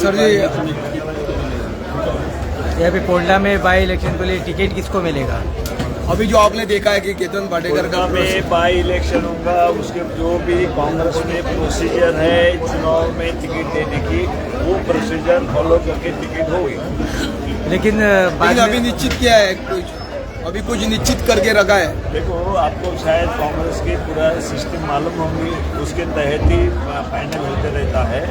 Sir जी, या अभी पोंडा में बाई इलेक्शन के लिए टिकट किसको मिलेगा? अभी जो आपने देखा है कि केतन भाटेकर का कोलकाता में बाई इलेक्शन होगा, उसके जो भी कांग्रेस में प्रोसीजर है चुनाव में टिकट देने की, वो प्रोसीजर फॉलो करके टिकट होगी। लेकिन बाद लेकिन अभी में निश्चित किया है कुछ? अभी कुछ निश्चित करके रखा है? देखो, आपको शायद कांग्रेस की पूरा सिस्टम मालूम होंगी, उसके तहत ही फाइनल होते रहता है।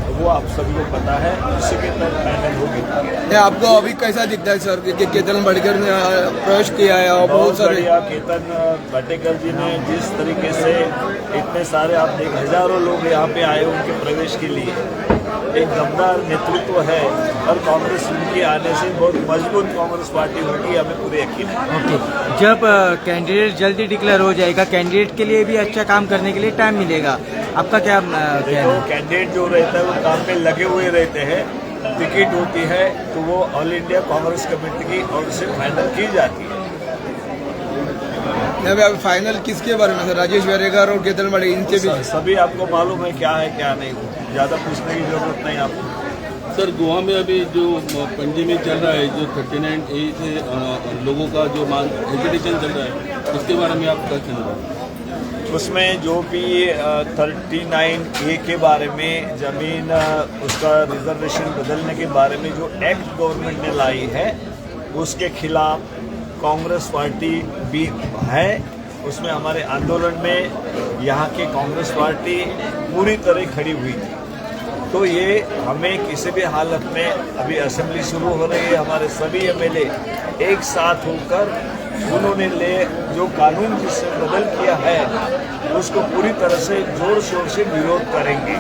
तो वो आप सभी को पता है, उसी के तहत फाइनल होगी। नहीं, आपको अभी कैसा दिखता है सर कि केतन भाटेकर ने प्रवेश किया है और बहुत बहुत सारे बढ़िया। केतन भाटेकर जी ने जिस तरीके से इतने सारे, आप देख, हजारों लोग यहाँ पे आए उनके प्रवेश के लिए, एक दमदार नेतृत्व है और कांग्रेस उनके आने से बहुत मजबूत कांग्रेस पार्टी होगी, हमें पूरे यकीन है। ओके, जब कैंडिडेट जल्दी डिक्लेयर हो जाएगा, कैंडिडेट के लिए भी अच्छा काम करने के लिए टाइम मिलेगा। आपका क्या कहना देखो, है? कैंडिडेट जो रहता है वो काम पे लगे हुए रहते हैं। टिकट होती है तो वो ऑल इंडिया कांग्रेस कमेटी की ओर से फाइनल की जाती है। नहीं, अभी फाइनल किसके बारे में सर? राजेश वेरेकर और केतन भाटेकर, इनके बीच। सभी आपको मालूम है क्या है क्या नहीं, ज़्यादा पूछने की जरूरत नहीं आपको। सर, गोवा में अभी जो पणजी में चल रहा है, जो 39A से लोगों का जो मांग एजिटेशन चल रहा है, उसके बारे में आप क्या कहना चाहेंगे? उसमें जो भी 39A के बारे में ज़मीन, उसका रिजर्वेशन बदलने के बारे में जो एक्ट गवर्नमेंट ने लाई है, उसके खिलाफ कांग्रेस पार्टी भी है। उसमें हमारे आंदोलन में यहाँ की कांग्रेस पार्टी पूरी तरह खड़ी हुई थी। तो ये हमें किसी भी हालत में, अभी असेंबली शुरू हो रही है, हमारे सभी एमएलए एक साथ होकर उन्होंने ले जो कानून जिससे बदल किया है, उसको पूरी तरह से जोर शोर से विरोध करेंगे।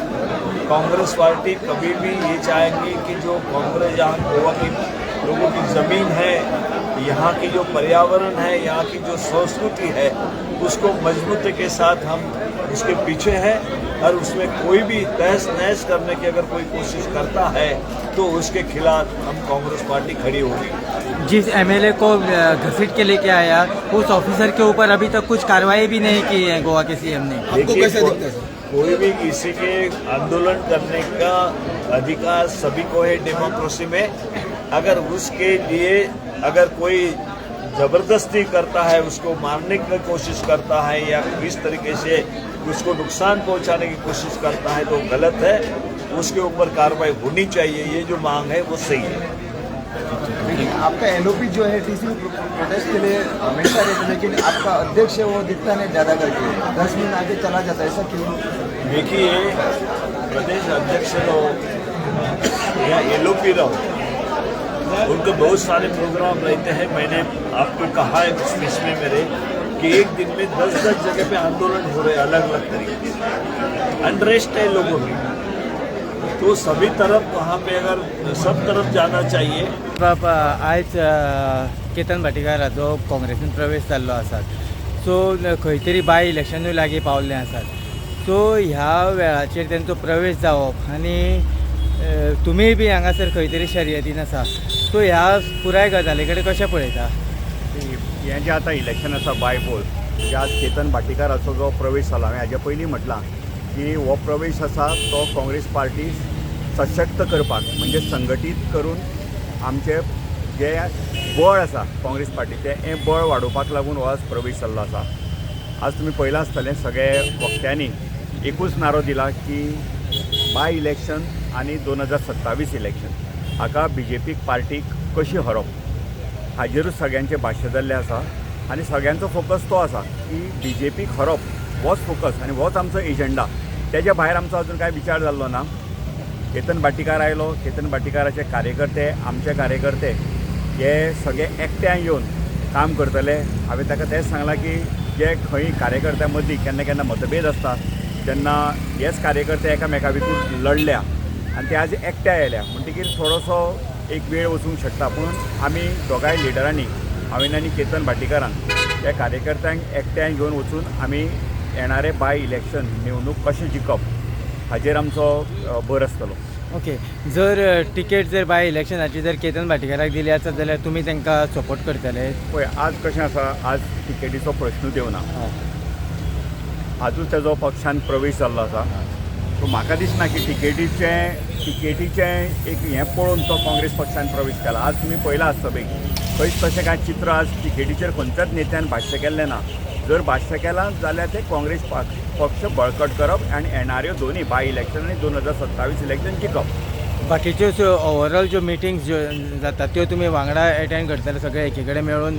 कांग्रेस पार्टी कभी भी ये चाहेंगी कि जो कांग्रेस यहाँ गोवा की लोगों की ज़मीन है, यहाँ की जो पर्यावरण है, यहाँ की जो संस्कृति है, उसको मजबूती के साथ हम उसके पीछे हैं और उसमें कोई भी तहस नहस करने की अगर कोई कोशिश करता है तो उसके खिलाफ हम कांग्रेस पार्टी खड़ी होगी। जिस एमएलए को घसीट के लेके आया, उस ऑफिसर के ऊपर अभी तक कुछ कार्रवाई भी नहीं की है गोवा के सीएम ने। आपको देखिए, कैसे दिखता है सर? कोई भी किसी के आंदोलन करने का अधिकार सभी को है डेमोक्रेसी में। अगर उसके लिए अगर कोई जबरदस्ती करता है, उसको मारने की कोशिश करता है या किस तरीके से उसको नुकसान पहुंचाने की कोशिश करता है तो गलत है। उसके ऊपर कार्रवाई होनी चाहिए। ये जो मांग है वो सही है। लेकिन आपका एलओपी जो है, टीसी प्रोटेस्ट के लिए हमेशा रहता है, लेकिन आपका अध्यक्ष है वो दिखता नहीं ज़्यादा करके, 10 मिनट आगे चला जाता है, ऐसा क्यों? देखिए, प्रदेश अध्यक्ष रहो या एलओपी रहो, उनके बहुत सारे प्रोग्राम रहते हैं। मैंने आपको कहा है स्पीच में मेरे कि एक दिन में 10-10 जगह पे आंदोलन हो रहे हैं अलग अलग तरीके से। अनरेस्ट है लोगों में, तो सभी तरफ वहाँ पे अगर सब तरफ जाना चाहिए। बाब, आयज केतन भाटीकाराचो काँग्रेसीन प्रवेश जाल्लो आसा, सो खंय तरी बाय इलेक्शनूय लागीं पावल्ले आसात। सो ह्या वेळाचेर तेंचो प्रवेश जावप आनी तुमीय बी हांगासर खंय तरी शर्यतीन आसा, सो ह्या पुराय गजाली कडेन कशें पळयता? हें जें आतां इलेक्शन आसा, बायपोल, म्हणजे आज केतन भाटीकाराचो जो प्रवेश जाला, हांवें हाजे पयलीं म्हटलां की हो प्रवेश आसा तो काँग्रेस पार्टी सशक्त करपाक, म्हणजे संघटीत करून आमचें जें बळ आसा काँग्रेस पार्टीचें, हें बळ वाडोवपाक लागून हो आज प्रवेश जाल्लो आसा। आज तुमी पळयलां आसतलें, सगळे वक्त्यांनी एकूच नारो दिला की बाय इलेक्शन आनी 2027 इलेक्शन हाका बीजेपी पार्टीक कशी हरोवप, हाजेरूच सगळ्यांचें भाश्य जाल्लें आसा आनी सगळ्यांचो फोकस तो आसा की बीजेपीक हरोवप होच फोकस आनी होच आमचो एजंडा। तेज्या भायर आमचो अजून कांय विचार जाल्लो ना। केतन भाटीकार आयलो, केतन भाटीकाराचे कार्यकर्ते, आमचे कार्यकर्ते हे सगळे एकठांय येवन काम करतले। हांवें ताका तेंच सांगलां की जे खंय कार्यकर्त्यां मदीं केन्ना केन्ना मतभेद आसता, तेन्ना हेच कार्यकर्ते एकामेका भितूर लडल्या आनी ते आज एकठांय आयल्या म्हणटकीर थोडोसो एक वेळ वचूंक शकता, पूण आमी दोगांय लिडरांनी, हांवें आनी केतन भाटीकारान, त्या कार्यकर्त्यांक एकठांय घेवन वचून आमी येणारे बाय इलेक्शन निवडणूक कशें जिखप हाजेर आमचो भर आसतलो। ओके, जर तिकेट जर बाय इलेक्शनाची जर केतन भाटीकाराक दिली आसत जाल्यार तुमी तांकां सपोर्ट करतले? पळय, आज कशें आसा, आज तिकेटीचो प्रश्नूच येवना। आजूच तेजो पक्षान प्रवेश जाल्लो आसा। सो म्हाका दिसना की टिकेटीचें एक हें पळोवन तो काँग्रेस पक्षान प्रवेश केला. आज तुमी पळयला आज सभेक खंयच तशें कांय चित्र आज टिकेटीचेर खंयच्याच नेत्यान भाश्य केल्लें ना. जर भाश्य केलां जाल्यार तें काँग्रेस पक्ष बळकट करप आनी एनआरओ दोनूय बाय इलेक्शन आनी 2027 इलेक्शन जिखप. बाकीच्यो ओवरऑल ज्यो मिटिंग्स ज्यो जाता त्यो तुमी वांगडा एटेंड करतले, सगळे एकी कडेन मेळून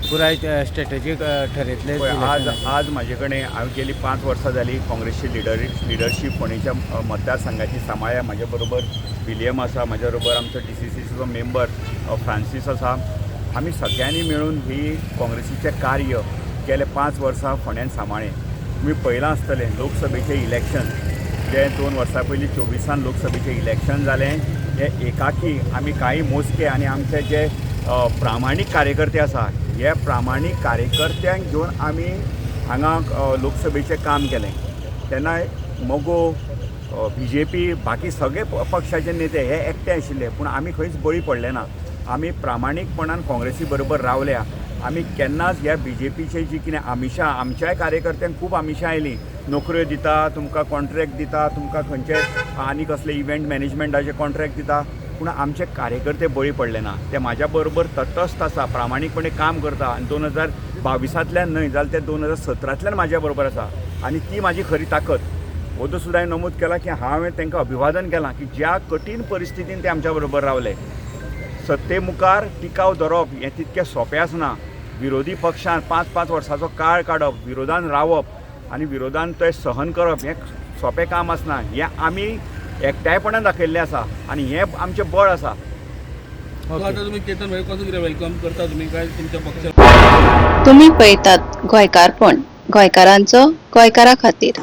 पुराय स्ट्रेटजी ठरयतले? पळय, आज आज म्हाजे कडेन हांवें गेली 5 वर्सां जालीं काँग्रेसची लिडरशीप फोंडेच्या मतदारसंघाची सांबाळ्या. म्हाजे बरोबर विलियम आसा, म्हाज्या बरोबर आमचो डीसीसीचो मेंबर फ्रांसीस आसा. आमी सगळ्यांनी मेळून ही काँग्रेसीचें कार्य गेले 5 वर्सां फोंड्यान सांबाळ्ळें. तुमी पळयलां आसतलें लोकसभेचें इलेक्शन जें 2 वर्सां पयलीं 24 लोकसभेचें इलेक्शन जालें, हें एकाकी आमी कांय मोजके आनी आमचे जे प्रामाणीक कार्यकर्ते आसा, हे प्रामाणीक कार्यकर्त्यांक घेवन आमी हांगा लोकसभेचें काम केलें. तेन्ना मगो, बीजेपी, बाकी सगळे पक्षाचे नेते हे एकटे आशिल्ले, पूण आमी खंयच बळी पडले ना. आमी प्रामाणीकपणान काँग्रेसी बरोबर रावल्या. आमी केन्नाच ह्या बीजेपीचे जी कितें आमिशां, आमच्याय कार्यकर्त्यांक खूब आमिशां आयलीं, नोकऱ्यो दिता तुमकां, कॉन्ट्रॅक्ट दिता तुमकां, खंयचे आनी कसले इव्हेंट मॅनेजमेंटाचे कॉन्ट्रॅक्ट दिता, पूण आमचे कार्यकर्ते बळी पडले ना. ते म्हाज्या बरोबर तटस्थ आसा, प्रामाणीकपणे काम करता आनी 2022 न्हय जाल्यार ते 2017 म्हाज्या बरोबर आसा आनी ती म्हाजी खरी ताकद. ओदो सुद्दां हांवें नमूद केलां की हांवें तांकां अभिवादन केलां की ज्या कठीण परिस्थितीन ते आमच्या बरोबर रावले. सत्ते मुखार टिकाव धरप हें तितकें सोंपें आसना. विरोधी पक्षान 5-5 वर्सांचो काळ काडप, विरोधान रावप आनी विरोधान तें सहन करप हें सोंपें काम आसना. हें आमी एकठांयपणान दाखयल्लें आसा आनी हें आमचें बळ आसा. सो आता तुम्ही केतन भाई कसो कितें welcome करता तुम्ही काय तुमच्या पक्षात? तुम्ही पळयतात गोंयकारपण, गोंयकारांचो गोंयकारा खातीर.